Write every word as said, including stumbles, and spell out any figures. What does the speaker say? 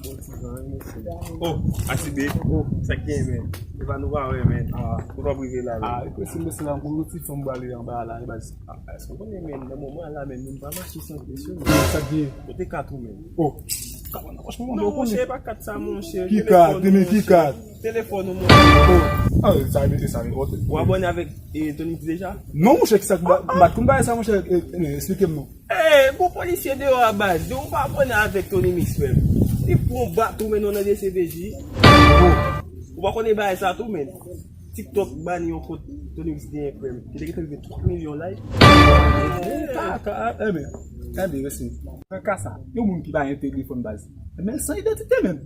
Bon ti jan, wi, mesye. Oh, Asibe. Oh, sa k gen, men? E pa nou pa wè, men. Ah, nou pa prive la, men. Ah, e posib, mesye, la, m konn yon ti fanm prale anba la, e baz. Ah, èske w konnen, men, nan moman la, men, moun pa mache san presyon, men. Sa k gen? Kote kat ou, men? Oh, kat, franchman, non, monchè, e pa kat sa, monchè. Ki kat? Telefòn ou, men ki kat? Telefòn ou, monchè. Oh, ah, sa, mete sa, men. Ou abòne avèk, eh, Tony Mix deja? Non, monchè, ki sa, m pa konn bagay sa, monchè. Eh, eh, men, eksplike m, non. Eh, gon polisye deyò a baz. Di ou pa abòne avèk Tony Mix, frè m. Li pran bat ou, men, nan D C P J. Ou pa konnen bagay sa tou, men. TikTok bani yon kont Tony Mix genyen, frè m. Li te gentan rive twa milyon like. Kaka, eh, men. Tande, mesye. Nan ka sa, yon moun ki pa gen telefòn baz. Men san idantite, men.